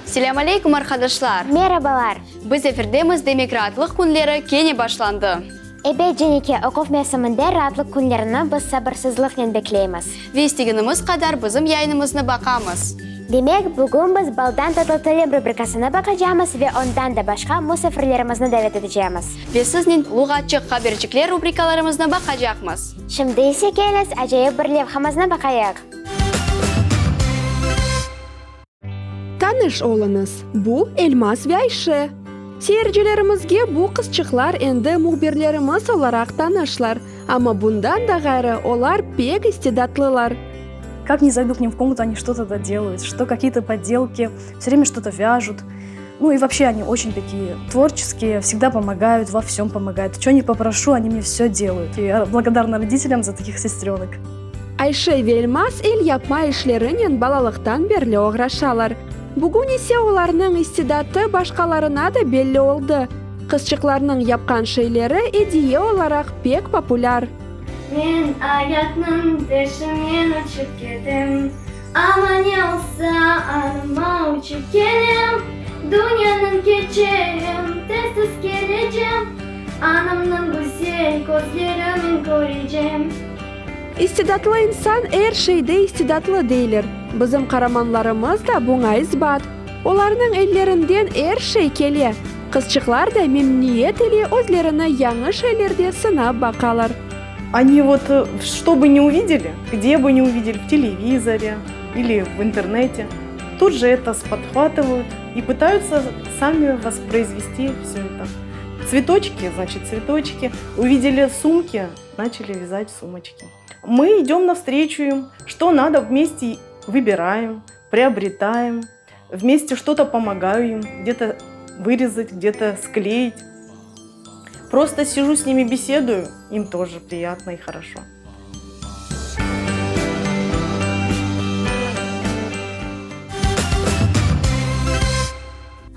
Selâm aleyküm, arqadaşlar! Merabalar! Biz efirdemiz, demek raatlıq künleri kene başlandı. Ebet, Cenike, oquv mevsiminde raatlıq künlerini biz sabırsızlıqnen bekleymiz. Ve istegenimiz qadar bizim yayınımıznı baqamız. Demek, bugün biz Baldan tatlı tilim rubrikasını baqacamız ve ondan da başqa musafirlerimizni davet etecemiz. Ve siznen Luğatçıq, Habercikler rubrikalarımıznı baqacaqmız. Şimdi ise keliñiz acayip bir levhamıznı baqayıq. Tanış oluñız, bu Elmaz ve Ayşe. Seyircilerimizge bu qızçıqlar endi mühbirlerimiz olaraq tanışlar, amma bundan da ğayrı olar pek istidatlılar. Kak ni zaydu k nim v komnatу, oni çto-to da delayut, çto kakiye-to podelki, vse vremya çto-to vâjut. Nu i voobşe oni oçen takiye tvorçeskiye, vsegda pomogayut, vo vsem pomogayut. Ço ni poprošu, oni mne vse delayut. Ya blagodarna roditelyam za takih sestrenok. Ayşe ve Elmaz el yapma işlerinen balalıqtan berli oğraşalar. Bugün ise olarnıñ istidatı başqalarına da belli oldı. Qızçıqlarnıñ yapqan şeyleri ediye olaraq pek populâr. Men ayatnıñ peşinen uçıp ketem, Amma ne olsa anıma uçıp kelem, Dünyanıñ keçem, tez-tez kelecem, Anamnıñ güzel közlerin körecem. İstidatlı insan er şeyde istidatlı deyler. Bizim qaramanlarımız da buña isbat. Olarnıñ ellerinden er şey kele. Qızçıqlar da memnüniyet ile özlerini yañı şeylerde sınap baqalar. Oni vot çto bı ne uvideli, gde bı ne uvideli, v televizore ili v internete, tut je eto spodhvatıvayut i pıtayutsa sami vosproizvesti vse eto. Tsvetoçki, znaçit tsvetoçki, uvideli sumki, Načali vязать sumочки. Мы идем навстречу им, что надо вместе выбираем, приобретаем, вместе что-то помогаю им, где-то вырезать, где-то склеить. Просто сижу с ними, беседую, им тоже приятно и хорошо.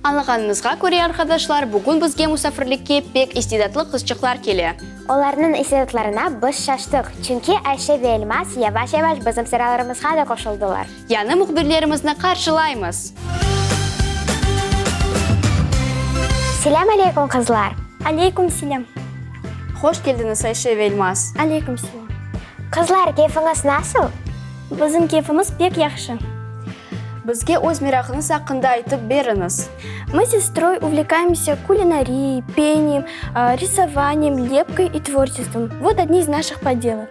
Añlağanıñızğa köre, arqadaşlar, bugün bizge musafirlikke pek istidatlı qızçıqlar kele. Olarnıñ istidatlarına biz şaştıq, çünki Ayşe ve Elmaz yavaş-yavaş bizim sıralarımızğa da qoşuldılar. Yañı mühbirlerimizni qarşılaymız! Selâm aleyküm, qızlar! Aleyküm selâm! Hoş keldiñiz, Ayşe ve Elmaz! Aleyküm selâm! Qızlar, keyfiñiz nasıl? Bizim keyfimiz pek yahşı. Bizge öz merağıñız aqqında aytıp beriñiz. Мы с сестрой увлекаемся кулинарией, пением, рисованием, лепкой и творчеством. Вот одни из наших поделок.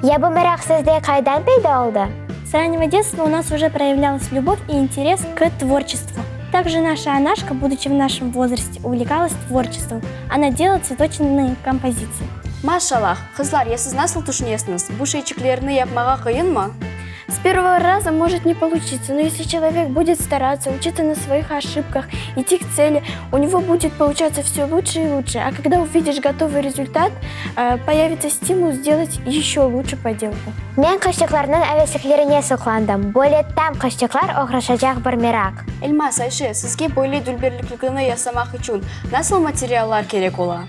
Ya bu meraq sizde qaydan peyda oldı? С раннего детства у нас уже проявлялась любовь и интерес к творчеству. Также наша Анашка, будучи в нашем возрасте, увлекалась творчеством. Она делала цветочные композиции. Maşallah! Qızlar, ya siz nasıl tüşünesiñiz, bu şeyçiklerni yapmağa qıyınmı? С первого раза может не получиться, но если человек будет стараться, учиться на своих ошибках, идти к цели, у него будет получаться все лучше и лучше. А когда увидишь готовый результат, появится стимул сделать еще лучше поделку. Men qızçıqlarnıñ avesliklerine suqlandım. Böyle tam qızçıqlar oğraşacaq bir meraq. Elmaz, Ayşe, sizge böyle dülberliklikni yasamaq içün nasıl materiallar kerek ola?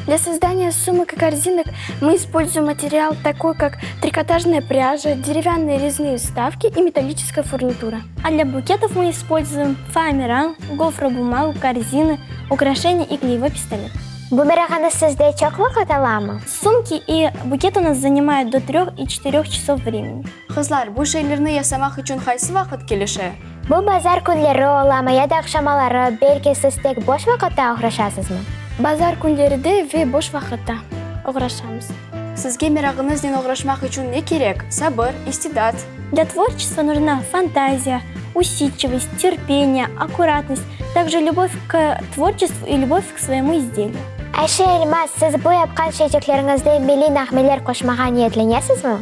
Для создания сумок и корзинок мы используем материал такой, как трикотажная пряжа, деревянные резные вставки и металлическая фурнитура. А для букетов мы используем фоамиран, гофробумагу, корзины, украшения и клеевой пистолет. Bu merağıñız sizde çoq vaqıt alamı? Sumki i buket u nas zanimayut do tröh i çetiröh çasov vremeni. Qızlar, bu şeylerni yasamaq içün qaysı vaqıt kelişe? Bu bazar künleri olamı ya da aqşamaları, belki siz tek boş vaqıtta oğraşasızmı? Bazar künleri de ve boş vaqıtta oğraşamız. Sizge merağıñıznen oğraşmaq içün ne kerek? Sabır, istidat. Для tvorçestva nujna fantaziya, usitçivost, terpeniye, akkuratnost, takje lübov k tvorçestvu i lübov k svoyemu izdeliju. Ayşe, Elmaz, siz bu yapqan şeycikleriñizde milliy nağmeler qoşmağa niyetlenesizmi?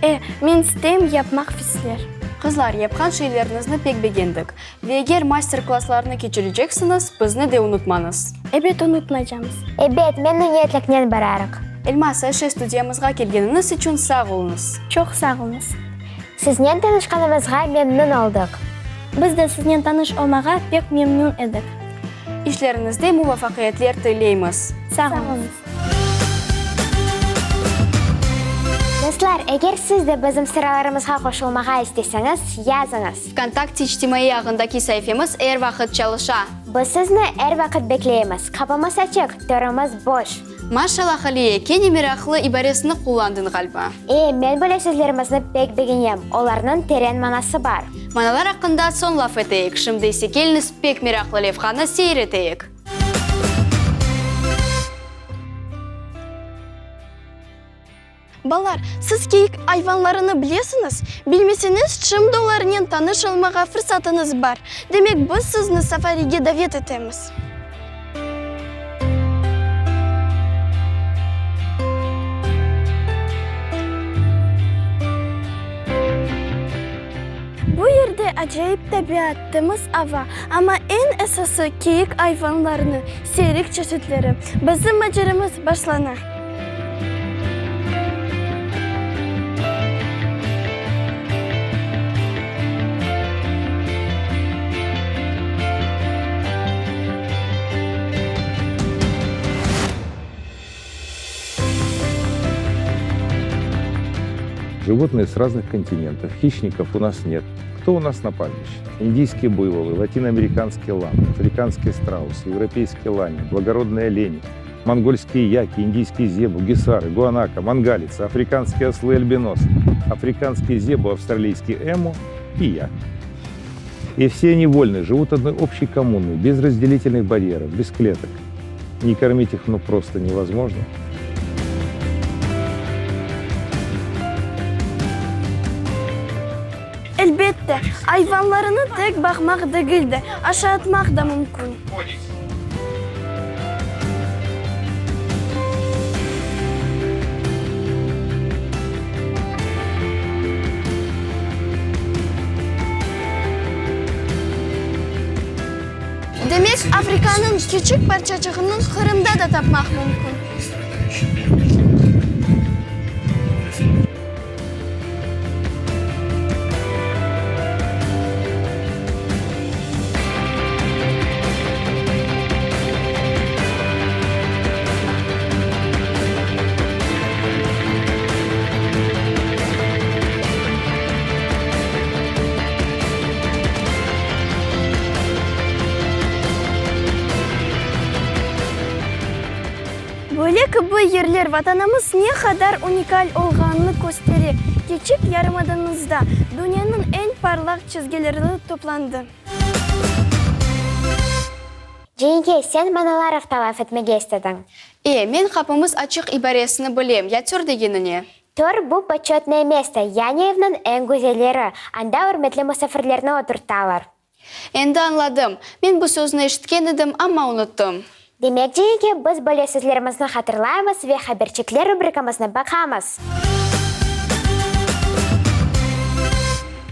E, men isteyim yapmaq fisler. Qızlar, yapqan şeyleriñizni pek begendik. Ve eger master-klasslarnı keçireceksiñiz, bizni de unutmañız. Ebet, unutmaycamız. Ebet, memnüniyetliknen bararıq. Elmaz, Ayşe, studiyamızğa kelgeniñiz içün sağ oluñız. Çoq sağ oluñız. Siznen tanışqanımızğa memnün oldıq. Biz de siznen tanış olmağa pek memnün edik. İşleriñizde muvafaqiyetler tileymiz. Sağ oluñız. Dostlar, eger siz de bizim sıralarımızğa qoşulmağa isteseñiz, yazıñız. Vkontakte içtimaiy ağındaki saifemiz er vaqıt çalışa. Biz sizni er vaqıt bekleymiz. Qapımız açıq, törümiz boş. Maşallah, Aliye, kene meraqlı ibaresini qullandıñ ğaliba. E, men böyle sözlerimizni pek begenem, olarnıñ teren manası bar. Manalar aqqında soñ laf eteyik, şimdi ise keliñiz pek meraqlı levhanı seyir eteyik. Balalar, siz kiyik ayvanlarını bilesiñiz? Bilmeseñiz, şimdi olarnen tanış olmağa fırsatıñız bar. Demek, biz sizni safarige davet etemiz. Bu yerde acayip tabiat, temiz ava, amma eñ esası kiyik ayvanlarnıñ siyrek çeşitleri. Bizim maceramız başlana. Животные с разных континентов, хищников у нас нет. Кто у нас на пастбище? Индийские буйволы, латиноамериканские ламы, африканские страусы, европейские лани, благородные олени, монгольские яки, индийские зебу, гисары, гуанако, мангалицы, африканские ослы-альбиносы, африканские зебу, австралийские эму и я. И все они вольны, живут одной общей коммуной, без разделительных барьеров, без клеток. Не кормить их ну просто невозможно. Elbette, ayvanlarını tek baqmaq degil de, aşatmaq da mümkün. Demek, Afrikanıñ kiçik parçaçığını Qırımda da tapmaq mümkün. Böyle kibi yerler Vatanımız ne qadar unikal olğanını köstere, kiçik yarımadamızda dünyanıñ eñ parlaq çizgileri toplandı. Cenike, sen manalar aqta laf etmege istediñ. E, men qapımız açıq ibaresini bilem, ya tör degeni ne? Tör, bu poçetnoye mesto, yani evniñ eñ güzel yeri, anda ürmetli musafirlerni oturtalar. Endi añladım. Men bu sözni eşitken edim, amma unuttım. Demek, Cenike, biz böyle sözlerimizni hatırlaymız ve haberçikler rubrikamıznı baqamız.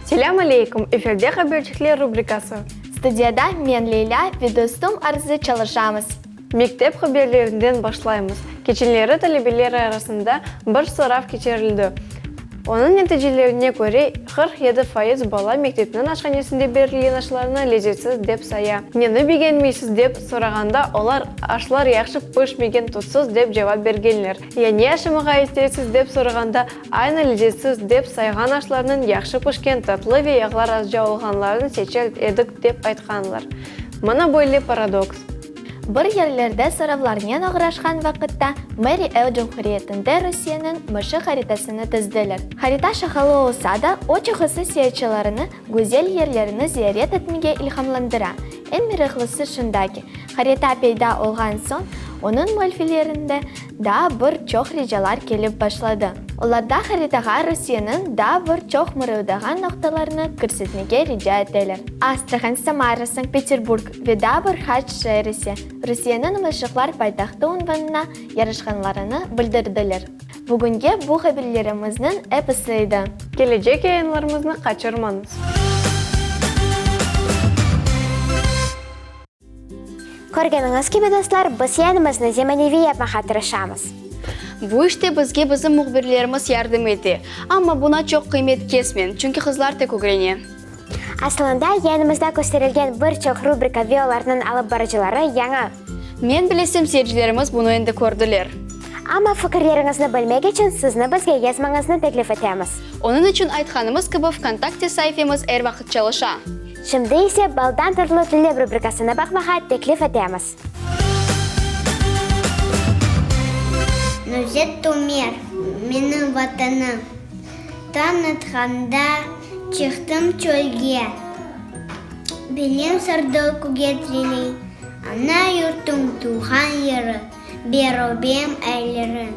Selâm aleyküm, efirde Haberçikler rubrikası. Studiyada men, Leylâ, ve dostum Arzı çalışamız. Mektep haberlerinden başlaymız. Keçenleri talebeler arasında bir sorav keçirildi. Onıñ neticelerine köre, 47% bala mektepniñ aşhanesinde berilgen aşlarnı lezetsiz dep saya. Neni begenmeysiz dep sorağanda, olar aşlar yahşı pişmegen, tuzsuz dep cevap bergenler. Ya ne aşamağa isteysiz dep sorağanda, aynı lezetsiz dep sayğan aşlarnıñ yahşı pişken, tatlı ve yağlar azca olğanlarını seçer edik dep aytqanlar. Mına böyle paradoks. Bir yerlerde soravlarnen oğraşqan vaqıtta Mari El Cumhuriyetinde Rusiyeniñ mışıq haritasını tizdiler. Harita şaqalı olsa da, o çoqusı seyaatçılarını güzel yerlerni ziyaret etmege ilhamlandıra. Eñ meraqlısı şunda ki, harita peyda olğan soñ, onıñ müellifelerinde daa bir çoq ricalar kelip başladı. Olarda haritağa Rusiyeniñ daa bir çoq mırıldağan noqtalarını kirsetmege rica eteler. Astrahan, Samara, Sankt-Peterburg ve daa bir qaç şeer ise Rusiyeniñ mışıqlar paytahtı unvanına yarışqanlarını bildirdiler. Bugünge bu haberlerimizniñ episi edi. Kelecek yayınlarımıznı qaçırmañız! Körgeniñiz kibi, dostlar, biz yayınımıznı zemaneviy yapmağa tırışamız. Bu işte bizge bizim mühbirlerimiz yardım ete. Amma buna çoq qıymet kesmeñ, çünki qızlar tek ögrene. Asılında, yayınımızda kösterilgen bir çoq rubrika ve olarnıñ alıp barıcıları yañı. Men bilesem, seyircilerimiz bunı endi kördiler. Amma fikirleriñizni bilmek içün sizni bizge yazmañıznı teklif etemiz. Onıñ içün aytqanımız kibi, VKontakte saifemiz er vaqıt çalışa. Şimdi ise Baldan tatlı tiller rubrikasına baqmağa teklif etemiz. Nuzet Tumer, Menim Vatanım. Tañ atqanda çıqtım çölge, Belim sardı kögetleri, Ana yurtum, tuvğan yeri, Ber öbem ellerin.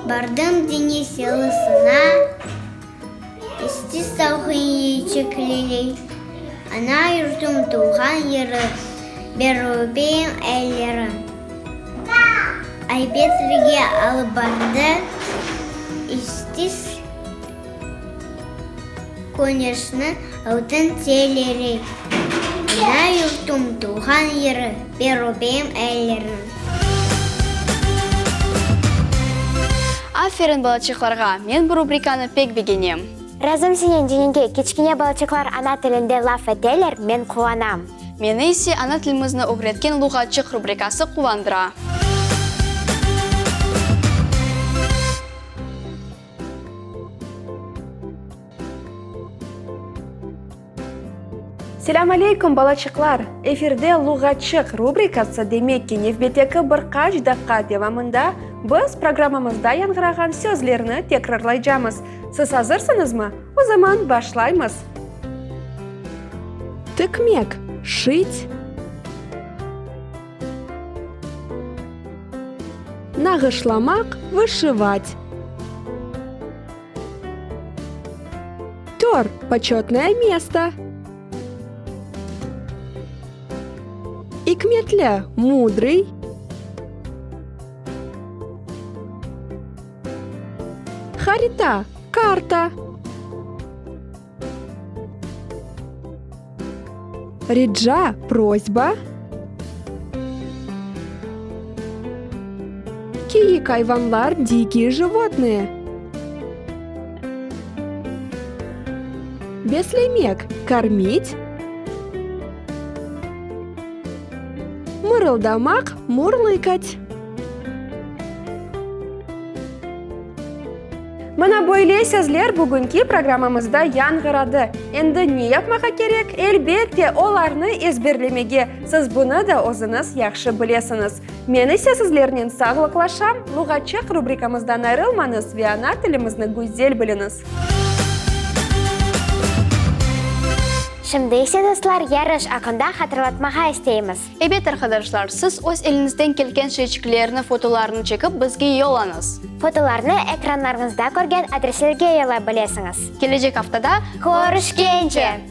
Bardım deñiz yalısına, Esti salqın yiyecekleri, Ana yurtum, tuvğan yeri, Ber öbem ellerin. Ay-Petrige alıp bardı, İstiz küneşniñ altın telleri, Ana yurtum, tuvğan yeri, Ber öpeyim ellerin. Aferin balaçıqlarğa, men bu rubrikanı pek begenem. Razım senen, Cenike, kiçkene balaçıqlar ana tilinde laf eteler, men quvanam. Meni ise ana tilimizni ögretken Luğatçıq rubrikası quvandıra. Selâm aleyküm, balaçıqlar! Efirde Luğatçıq rubrikası, demek ki, nevbetteki bir qaç daqqa devamında biz programmamızda yañğırağan sözlerni tekrarlaycamız. Siz azırsıñızmı? O zaman başlaymız! Tikmek, şit. Nağışlamaq, vışivat. Tör, početnoye mesto. İkmetli, mudrıy. Harita, karta. Rica, prosba. Kiyik ayvanlar, dikiye životnıye. Beslemek, kormit. Mırıldamaq, murlıkat. Mına böyle sözler bugünki programmamızda yañğıradı. Endi ne yapmağa kerek? Elbette, olarnı ezberlemege. Siz bunı da özüñiz yahşı bilesiñiz. Men ise sizlernen sağlıqlaşam, Luğatçıq rubrikamızdan ayrılmañız ve ana tilimizni güzel biliñiz. Şimdi ise, dostlar, yarış aqqında hatırlatmağa isteymiz. Ebet, arqadaşlar, siz öz eliñizden kelgen şeyçiklerni, fotolarnı çekip, bizge yollañız. Fotolarnı ekranlarıñızda körgen adreslerge yollay bilesiñiz. Kelecek aftada Körüşkence!